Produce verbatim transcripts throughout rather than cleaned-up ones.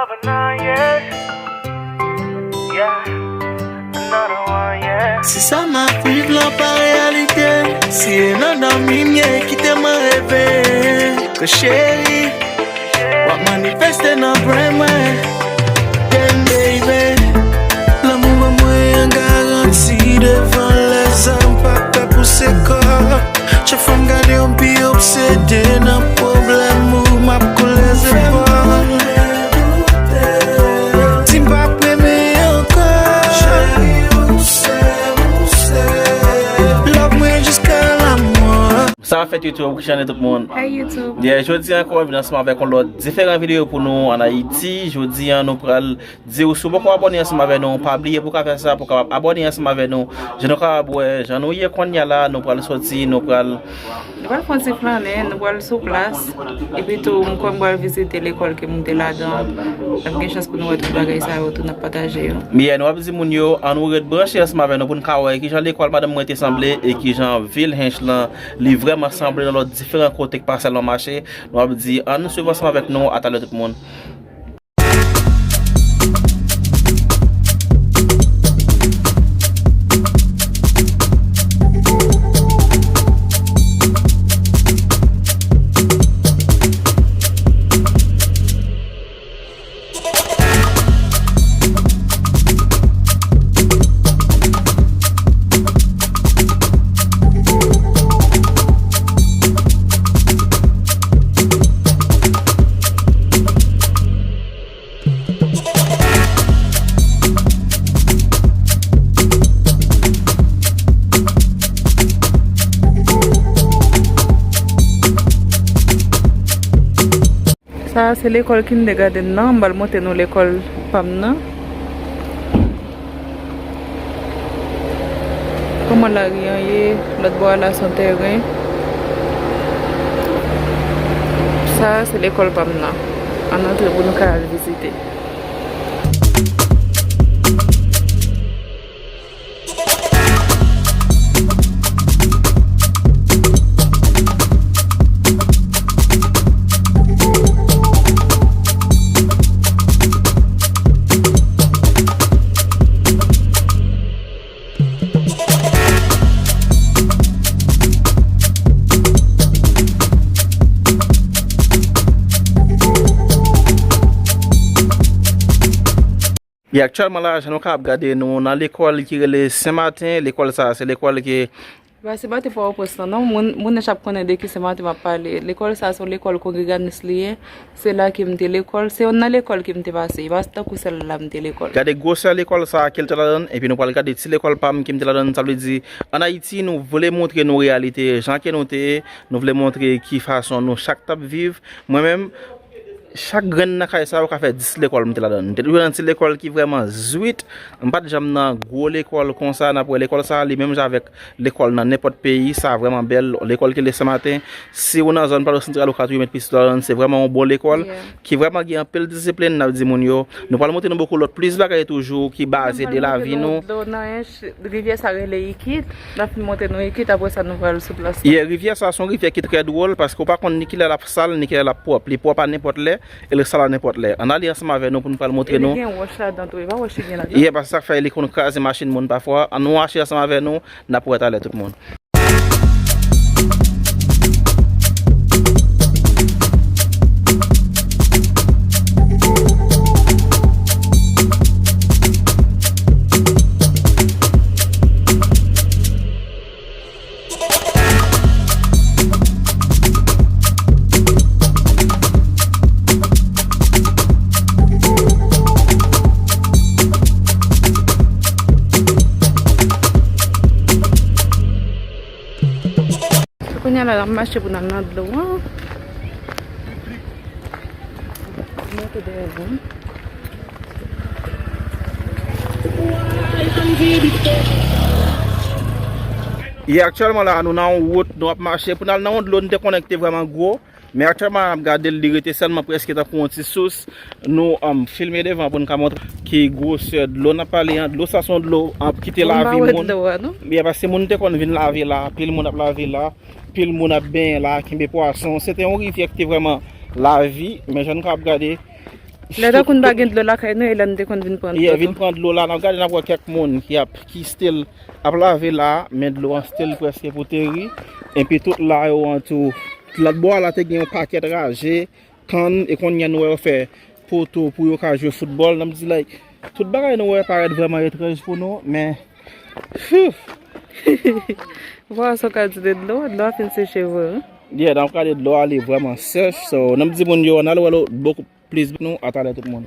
Si sa m ap viv lan pa reyalite, si e nan dòmi m ye, kite mwen reve. Ke cheri, w ap manifeste nan bren mwen. Damn, baby. Lanmou ban mwen an garanti devan lèzòm, pa pè pou se kò. Chak fwa m gade w, m pi obsede nan pwoblèm ou, m ap koule zepòl. Si m p ap renmen ankò. Love mwen jiska lanmò. Sa ap fèt YouTube, Christiane tout moun. Hey YouTube. Yeah, jodi ankò, vin ansanm avèk yon lòt diferan videyo pou nou ann Ayiti. Jodi an, nou pral di w, si w poko abòne ansanm avè nou, pa bliye pou w ka fè sa, pou w kapab abòne ansanm avè nou. Jan nou kapab wè, jan nou ye kounye a la, nou pral soti, nou pral Nou pral fè yon ti flannen, nou pral sou plas. Epi tou, m kwè m pral vizite lekòl ke m te ladan. N ap gen chans pou nou wè tout bagay sa yo tou, n ap pataje yo. Yeah, nou ap di moun yo, ann nou ret branche ansanm avè nou pou n ka wè kijan lekòl madanm mwen te sanble e kijan vil Hinche lan, li vrèman sanble nan lòt diferan kote k pa sèlman mache. Nou ap di, ann swiv ansanm avèk nou, atalè tout moun. Sa a se lekòl kindergarten nan, m pral montre nou lekòl pa m nan. Kòman lari an ye, lòt bò a la se yon tèren. Sa a se lekòl pa m nan. Ann antre pou nou ka al vizite. E aktyèlman la, jan nou kapab gade, nou nan lekòl ki rele Sen Maten. Lekòl sa a, se lekòl ki Ba, se pa te Pòtoprens lan, non. Moun, moun nan ap konnen de ki Sen Maten m ap pale. Lekòl sa a, se yon lekòl kongreganis li ye. Se la ke m te lekòl. Se youn nan lekòl ke m te pase. E pa tankou sèl la m te lekòl. Gade gwosè lekòl sa a ke l te ladan l, epi nou pral gade ti lekòl pa m ke m te ladan l. Sa vle di, ann Ayiti, nou vle montre nou reyalite, jan ke nou te ye. Nou vle montre ki fason nou chak t ap viv. Mwen menm, chak grenn nan kay sa yo ka fè dis lekòl m te ladan l. M te toujou nan ti lekòl ki vrèman zwit. M pa t janm nan gwo lekòl konsa. N ap wè lekòl sa a, li menm jan avèk lekòl nan nenpòt peyi. Sa vrèman bèl. Lekòl ki rele Sen Maten. Si w nan zòn Palo Santral, ou ka toujou met pitit ou ladan l. Se vrèman yon bon lekòl ki vrèman gen anpil disiplin. N ap di moun yo, nou pral montre nou bokou lòt plis bagay toujou ki baze de lavi nou. Dlo nan Ench, rivyè sa rele Ikit. N ap fin montre nou Ikit, apre sa nou pral sou plas la. Yeah, rivyè sa se yon rivyè ki trè dwòl, paske w pa konn ni kilè l ap sal, ni kilè l ap pwòp. Li pwòp a nenpòt lè, e l sal a nenpòt lè. Ann ale ansanm avè nou pou nou pral montre nou. E li gen wòch ladan tou, e pa wòch ki gen ladan. Yeah, paske sa k fè li konn kraze machin moun pafwa. Ann nou mache ansanm avè nou, n ap wè talè tout moun. Kounye a la, n ap mache pou n al nan dlo an. Monte dèyè nou. E aktyèlman la, nou nan yon wout, nou ap mache pou n al nan yon dlo, nou te konnen ki te vrèman gwo. Men aktyèlman, n ap gade l, li rete sèlman prèske tankou yon ti sous. Nou, um, filme devan pou n ka montre ki gwosè dlo n ap pale an. Dlo sa se yon dlo, um, ki te lave moun. Yeah, paske moun te konn vin lave la, pil moun ap lave la, pil moun ap benyen la, kenbe pwason. Se te yon rivyè ki te vrèman lavi, men jan n kapab gade, Lè tankou n pa gen dlo lakay nou, e lè n te konn vin pran dlo. Yeah, vin pran dlo la, n ap gade, n ap wè kèk moun ki ap, ki still ap lave la, men dlo an still prèske pou teri. Epi tout la yo an tou, lòt bò a la te gen yon pakèt raje, kann, e kounye a nou wè yo fè poto pou yo ka jwe foutbòl. N ap di, like, tout bagay nou wè parèt vrèman etranj pou nou, men, phew. Vwa sa w ka di de dlo, dlo a fin seche vre, wi. Yeah, n ap gade dlo a, li vrèman sèch, so, n ap di moun yo, n al wè lòt bò plis nou, atalè tout moun.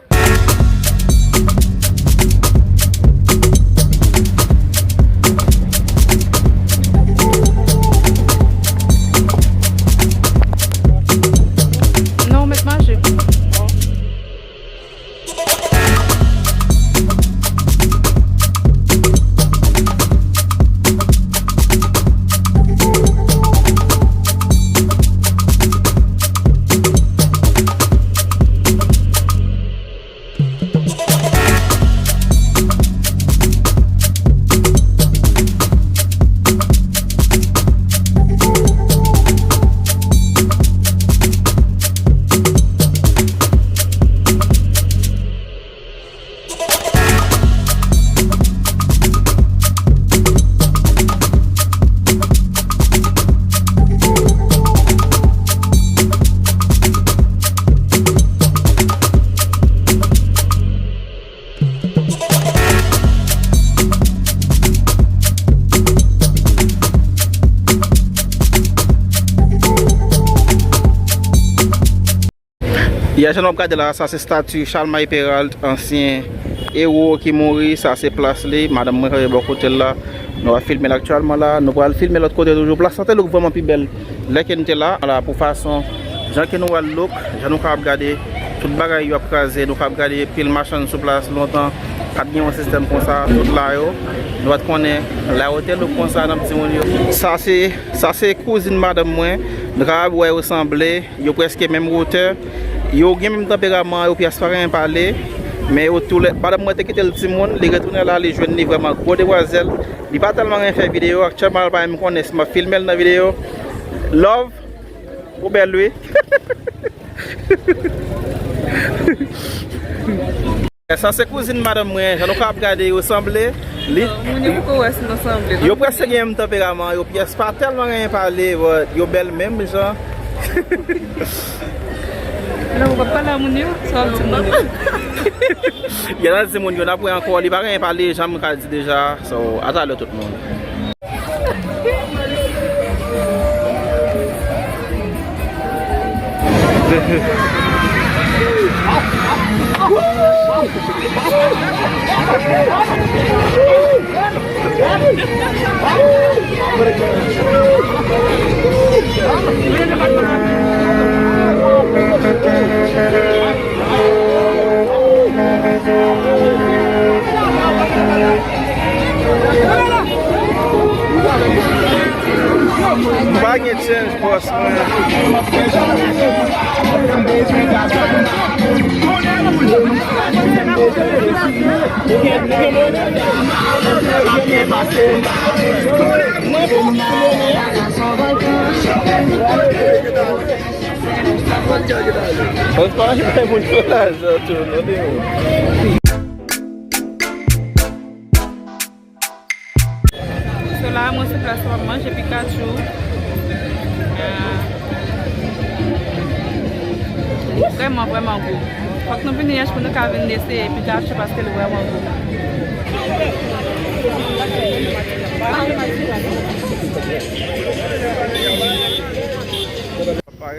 Non, w mèt mache. Yeah, jan nou ap gade la, sa se stati Charlemagne Péralte, ansyen ewo ki mouri. Sa se plas li. Madanm mwen kanpe bò kote l la. Nou ap filme l aktyèlman la. Nou pral filme lòt kote toujou. Plas la te look vrèman pi bèl lè ke n te la. La pou fason, jan ke nou wè l look, jan nou kapab gade, tout bagay yo ap kraze, nou kapab gade pil machann sou plas lontan, pa t gen yon sistèm konsa, tout la yo. Nou pa t konnen la yo te look konsa, n ap di moun yo. Sa se, sa se kouzin madanm mwen, nou kapab wè yo sanble. Yo prèske menm wotè. Yo gen menm tanperaman, yo pyès pa renmen pale. Men yo tou lè, madanm mwen te kite l timoun, li retounen la, li jwenn li vrèman gwo demwazèl. Li pa tèlman renmen fè videyo, aktyèlman l pa menm konnen si m ap filme l nan videyo. Love, ou bèl wi. Sa se kouzin madanm mwen, jan nou kapab gade yo sanble. Li, moun yo poko wè si nou sanble, non? Yo prèske gen menm tanperaman, yo pyès pa tèlman renmen pale, but yo bèl menm jan. Non, ou p ap pale a moun yo, sa w ap di moun yo. Gen nan di moun yo, n ap wè ankò, li pa renmen pale, jan m ka di deja, so, atalè tout moun. M pa gen change, boss, man. Ou pa bay moun yo lajan tou, non, de ou. So la, mwen sou plas la, m ap manje Pikachu. Ah. Vrèman, vrèman gou. Fòk nou vini yèch pou nou ka vin eseye Pikachu paske li vrèman gou.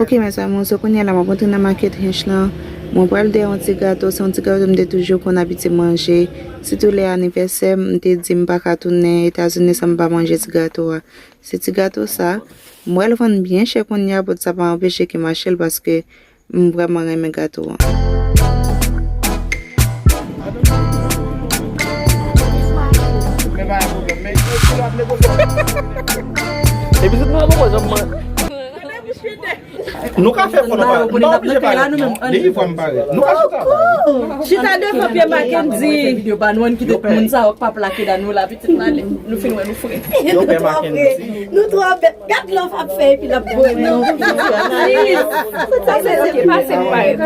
Ok, mezanmi, so kounye a la, m ap antre nan makèt Hinche lan. Mwen pral dèyè yon ti gato. Se yon ti gato m te toujou konn abitye manje. Sitou lè anivèsè m, m te di m pa ka tounen Etazini san m pa manje ti gato a. Se ti gato sa. M wè l vann byen chè kounye a, but sa pa anpeche ke m achte l paske m vrèman renmen gato an. Epi se nou poko janm manje. Nou ka fè fò nan parèt. Nou pa oblije parèt, non. Depi fò m parèt. Nou ka chita la. Chita devan pye Mackendy. Yo pa nou ann kite moun sa yo k pa plake dan nou la, pitit la, nou fin wè nou fre. Yo pè Mackendy. Nou twò bèt. Gad love ap fè epi l ap bwè. Sa se se pase m parèt.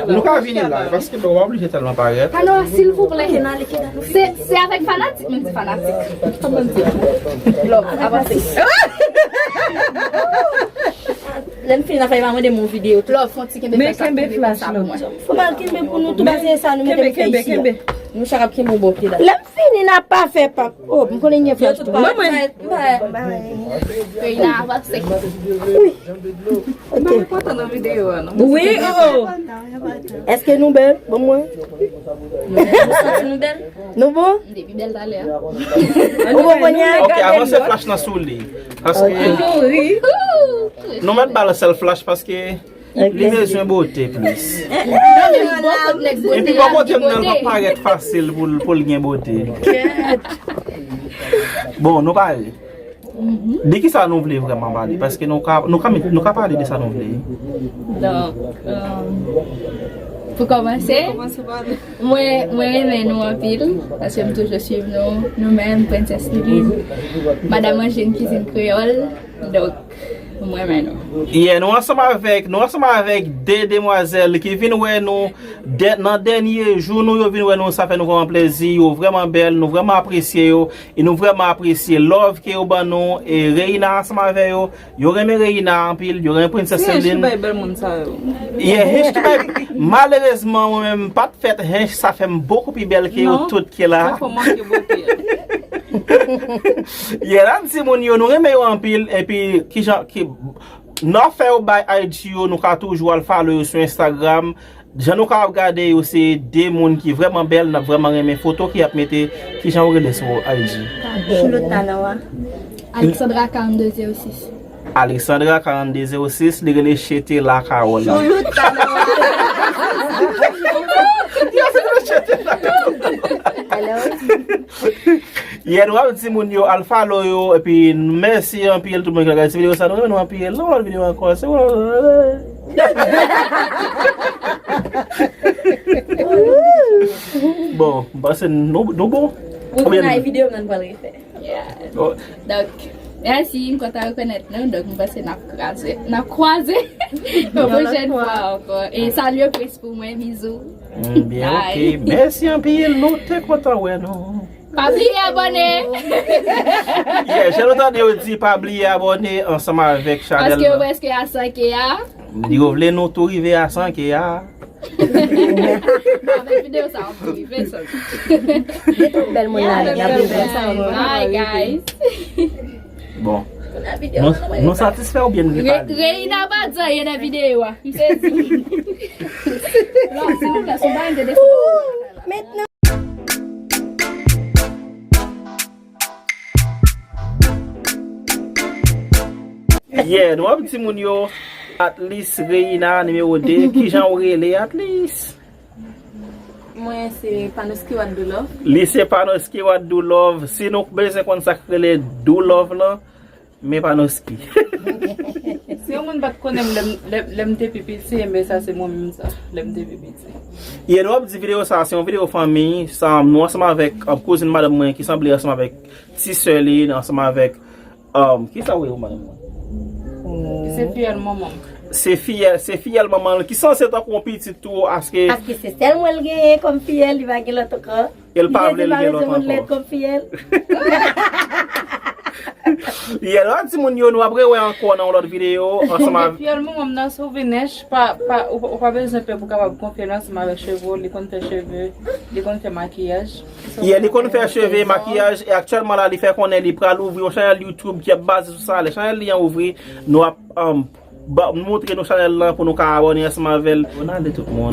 Nou ka vini la, paske bon, w pa oblije tèlman parèt. Alò, silvouplè. Se, se avèk fanatik, menm si fanatik. Kòman di? Love, avanse. Lè n fini, n a fè pa mande m yon videyo tou. Love, fon ti kenbe flash la, kenbe flash la pou mwen. Fò m al kenbe pou nou tou, paske sa nou mete m fè isi a. Nou chak ap kenbe yon bò pye la. Lè m fini, n a pa fè pa. Oh, m konnen gen flash tou. Mwen, mwen. Reina avanse. Wi. Ok. Mwen kontan nan videyo a, non? Wi, oh, oh. Èske nou bèl? Bon, mwen. Nou santi nou bèl? Nou bon? M te pi bèl talè a. Ou bon kounye a? Ok, avanse flash nan sou li. Paske nou mèt ba l sèl flash paske li bezwen bote plis. Epi bò kote m nan, l pa parèt fasil pou l, pou l gen bote. Bon, nou pare. De kisa nou vle vrèman pale? Paske nou ka, nou ka, nou ka pale de sa nou vle. Donk, euh, pou kòmanse, mwen, mwen renmen nou anpil, paske m toujou swiv nou, nou menm, Princess Liline, Madame Angeline Cuisine Créole, donk, mwen renmen nou. Yeah, nou ansanm avèk, nou ansanm avèk de demwazèl ki vin wè nou dè-, nan dènye jou nou, yo vin wè nou, sa fè nou vrèman plezi, yo vrèman bèl, nou vrèman apresye yo. E nou vrèman apresye love ke yo ban nou. E Reina ansanm avè yo, yo renmen Reina anpil, yo renmen Princess Celine. Hench ki bay bèl moun sa yo. Yeah, Hench ki bay, malerezman, mwen menm, m pa t fèt Hench, sa fè m bokou pi bèl ke yo tout ki la. Non, sa fè w manke bote. Yeah, la, timoun yo, nou renmen yo anpil, epi kijan, ki, n a fè yo bay I G yo, nou ka toujou al follow yo sou Instagram. Jan nou ka ap gade yo, se de moun ki vrèman bèl, n ap vrèman renmen foto ki ap mete. Kijan ou rele sou I G? Choulout Tanawa. Alexandra quarante-deux zéro six. Alexandra quarante-deux zéro six, li rele Chete la Carole. Choulout Tanawa. Yo, se rele Chete la Carole. Hello. Yeah, nou ap di moun yo al follow yo, epi mèsi anpil tout moun ki gade ti videyo sa, nou renmen nou anpil. Nou wè videyo ankò, se bon, m panse nou, nou bon. Ou konnen videyo m nan pral refè. Yeah. Oh. Donk, mèsi, m kontan rekonèt nou. Donk, m panse n ap kraze, n ap kwaze yon pwochèn fwa ankò. E salye Prince pou mwen, bizou. Mm, byen, ok. Mèsi anpil, nou te kontan wè nou. Pa bliye abòne. Yeah, jan nou tande yo di pa bliye abòne ansanm avèk chanèl. Paske yo prèske a san K a. Yo vle nou tou rive a san K a. Avèk videyo sa, w ap tou rive san K a. Gen tout bèl moun la, n ap rive. Bye, guys. Bon. Nou, nou satisfè oubyen nou vle pale? Reina pa di anyen nan videyo a. M sezi. Non, silvouplè, se yon bagay m te deside. Yeah, nou ap di moun yo, Atlis Reina, nimewo de. Kijan ou rele, Atlis? Mwen se Panoski Waddoulove. Li se Panoski Waddoulove. Si nou bezwen konn sa k rele Doulove lan, men Panoski. Si yon moun pa t konnen m lè m, lè, lè m te pi piti, enben sa se mwen menm sa, lè m te pi piti. Yeah, nou ap di videyo sa, se yon videyo fanmi, sa, nou ansanm avèk, um, kouzin madanm mwen ki sanble ansanm avèk ti sè li, ansanm avèk, um, kisa w ye, madanm mwen? Se fiyèl manman m. Se fiyèl, se fiyèl manman l ki sanse tankou yon pitit tou, aske. Paske se sèl mwen l genyen kòm fiyèl, li pa gen lòt ankò. E l pa vle l gen lòt ankò. Li te di m pa bezwen moun lèd kòm fiyèl. Yeah, lòt timoun yo, nou ap rewè ankò nan yon lòt videyo ansanm avèk. Fiyèl manman m nan se yon vin Ench, pa, pa, ou, ou pa bezwen pè pou w kapab konfye l ansanm avèk cheve w, li konn fè cheve, li konn fè makiyaj. Yeah, li konn fè cheve, makiyaj, e aktyèlman la, li fè konnen li pral ouvri yon chanèl YouTube ki ap baze sou sa. Lè chanèl li an ouvri, nou ap, um, ba, montre nou chanèl lan pou nou ka abòne ansanm avè l. Bon, ale tout moun.